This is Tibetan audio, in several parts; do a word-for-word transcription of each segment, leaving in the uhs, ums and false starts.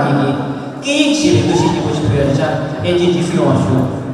ཡིན། སྐད་ཡིག་ཞེས་པའི་འདུ་ཤེས་སྐྱེན་པོ་ཞིག་ཐོབ་ཡ་རེད་ཤག་ལྷན་རྒྱས་རྗེས་སུ་ཡོང་བ་ཞུ།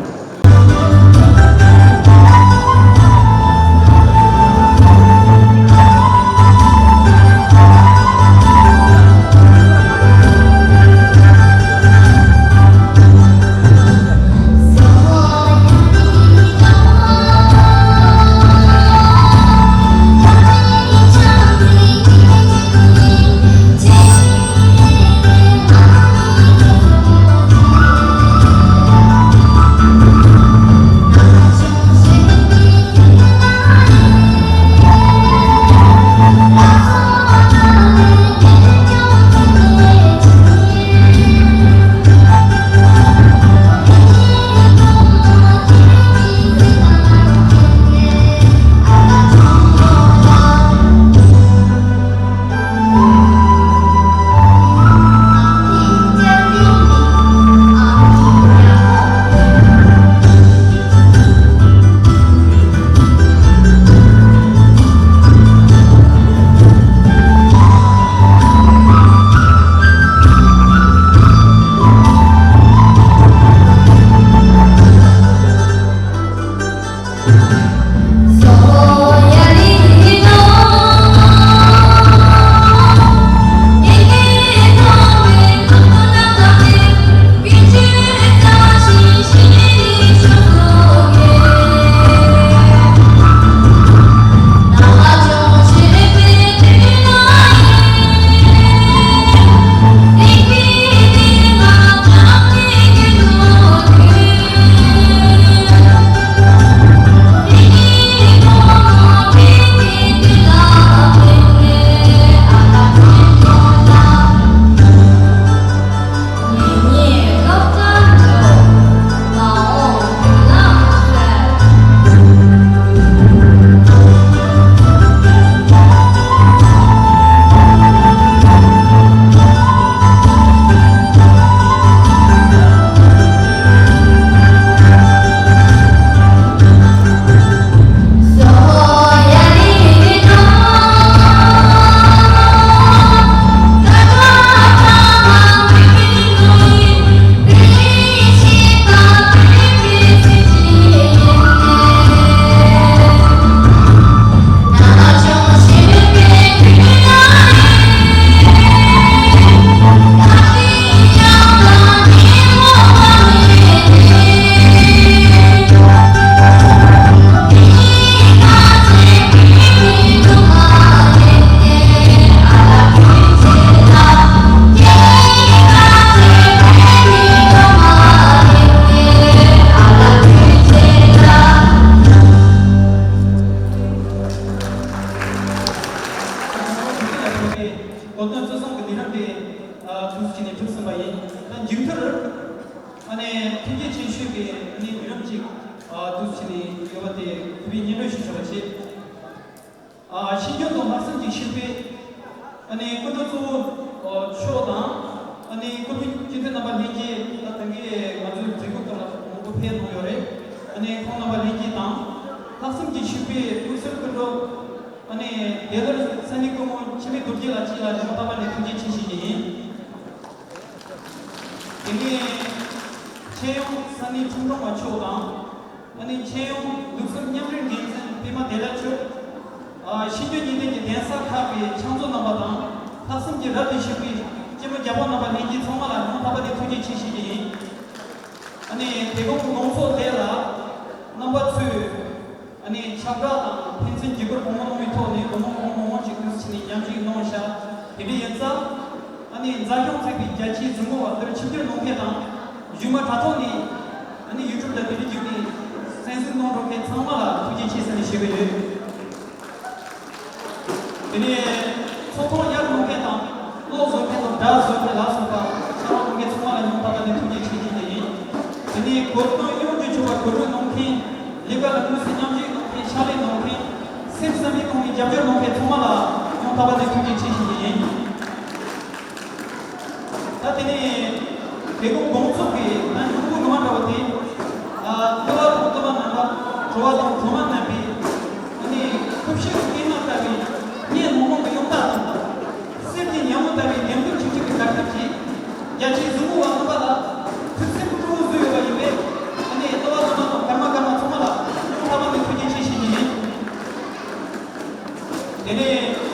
གོ་སྟོན་གཙོ་བཟང་གི་ལས་རིམ་དེ་ཐུགས་རྗེ་ཆེ་ནས་གྲུབ་ཟིན་པ་ཡིན། ད་མཇུག་མཐར་ཨ་ནི་ཐུགས་རྗེ་ཆེ་ཞུས་པའི་ཨ་ནི་ལས་རིམ་ཅིག་ཐུགས་རྗེ་ཆེ་ནས་ཡོད་པ་དེ་གུས་པས་སྙན་སྒྲོན་ཞུ་ཆོག་པ་བྱེད། ཨ་ཤེས་འཇོན་དང་ལྷག་བསམ་གྱི་ཤུགས་པས་ཨ་ནི་སྐུ་མགྲོན་གཙོ་བོ་མཆོག་དང་ཨ་ནི་སྐུ་མགྲོན་སྤྱི་འཐུས་རྣམ་པ་ལྷན་རྒྱས། ད་ད་གིན་ང་ཚོའི་མཛད་སྒོའི་སྐབས་ལ་མང་པོ་ཕེབས་གནང་ཡོད་རེད། ཨ་ནི་ཁོང་རྣམ་པ་ལྷན་རྒྱས་དང་། ལྷག་བསམ་གྱི་ཤུགས་པས་དབུས་སར་སྐུ་མགྲོན་ཨ་ནི་བདེ་སླར་ས་གནས་སྐུ་ངོ་འཆི་མེད་རྡོ་རྗེ་ལགས་བཅས་ལ་ཡང་དག་པ་ནས་ཐུགས་རྗེ་ཆེ་ཞུ་རྒྱུ་ཡིན། དེ་ནས་ཆེད་ཡོང་ས་གནས་ཁྲིམས་དྲུང་པ་མཆོག་དང་། ཨ་ནི་ཆེད་ཡོང་ལུགས་གསུམ་མཉམ་འབྲེལ་འགན་འཛིན་པད་མ་བདེ་ལེགས་མཆོག་ཨ་ཤེས་འཇོན་གཉིས་ལྡན་གྱི་གདན་ས་ཁག་གི་ཕྱག་མཛོད་རྣམ་པ་དང་། ལྷག་བསམ་གྱིས་རབ་ཏུ་ཕྱུག་པའི་སྐྱེས་མ་རྒྱལ་པོ་རྣམ་པ་ལྷན་རྒྱས་ཚང་མ་ལ་ཡང་དག་པ་ནས་ཐུགས་རྗེ་ཆེ་ཞུ་རྒྱུ་ཡིན། ཨ་ནི་དེ་གོང་གི་དགོང་ཚོགས་དེ་ལ་རྣམ་པ་ཚོས་ཨ་ནི་ཁྱབ་བསྒྲགས་དང་ཕན་ཚུན་བརྒྱུད་སྐུར་གོང་མ་གནང་བའི་ཐོག་ནས་གོང་མ་གོང་མ་མང་ཞིག་དུས་ཕྱིན་ནས་མཉམ་ཞུགས་གནང་ཤག་དེ་འདྲ་ཡིན་ཙང་། ཨ་ནི་མཛའ་གཤོག་འཚིག་པའི་རྒྱ་ཆེའི་གཟིགས་མོ་བ་དེར་ཆིབས་བསྒྱུར་གནང་མཁན་དང་། གཞུག་མ་དྲ་ཐོག་ནས་ཨ་ནི་ཡུ་ཊུབ་དང་དེ་འདྲ་བརྒྱུད་ནས་གསན་གཟིགས་གནང་འགྲོ་མཁན་ཚང་མ་ལ་ཐུགས་རྗེ་ཆེ་ཟེར་ནས་ཞུ་གི་ཡོད། དེ་ནས་ཚོགས་ཐོག་གཡར་ཡོང་མཁན་དང་གློག་བཟོ་མཁན་དང་སྒྲ་བཟོ་མཁན་ལ་སོགས་པ་ཕྱག་རོགས་གནང་མཁན་ཚང་མ་ལ་ཡང་དག་པ་ནས་ཐུགས་རྗེ་ཆེ་ཞུ་རྒྱུ་ཡིན། དེ་ནས་གོ་སྟོན་གཡོ་སྒྱུ་ཆོག་པ་གོ་སྒྲིག་གནང་མཁན། ལས་ཀ་ལ་དངོས་སུ་མཉམ་ཞུགས་གནང་མཁན། ཕྱག་ལས་གནང་མཁན། སེམས་བསམ་པའི་ཐོག་ནས་རྒྱབ་སྐྱོར་གནང་མཁན་ཚང་མ་ལ་ཡང་དག་པ་ནས་ཐུགས་རྗེ་ཆེ་ཞུ་རྒྱུ་ཡིན། ད་དེ་ནས་དེ་གོང་དགོང་ཚོགས་ཀྱི་ད་མྱོང་བུ་ངོ་མ་འདྲ་བ་དེ། ཨ་ལྟེ་བ་དང་ལྟེ་བ་རྣམ་པ། གྲོ་བ་དང་གྲོ་མ་རྣམ་པའི་ཨ་ནི་ཁུ་བྱུག་གི་སྐད་ངག་ལྟ་བུའི་སྙན་མོ་མོ་གི་ཡོང་སྟངས་དང་། གསེར་གྱི་ཉ་མོ་ལྟ་བུའི་ལྡེམ་ལྡེམ་ཆུ་ཆུ་གི་གར་ཐིག་ཅིག་རྒྱ་ཆེའི་གཟིགས་མོ་བ་རྣམ་པ་ལ་ཐུགས་སེམས་སྤྲོ་བོ་བཟོས་ཡོད་པ་ཡིན་པས། ཨ་ནི་ལྟ་བ་ཚང་མ་དང་ཀརྨ་ཀརྨ་ཚང་མ་ལ་ཐུགས་ལྷག་པ་ནས་ཐུགས་རྗེ་ཆེ་ཞུ་རྒྱུ་ཡིན། དེ་ནས།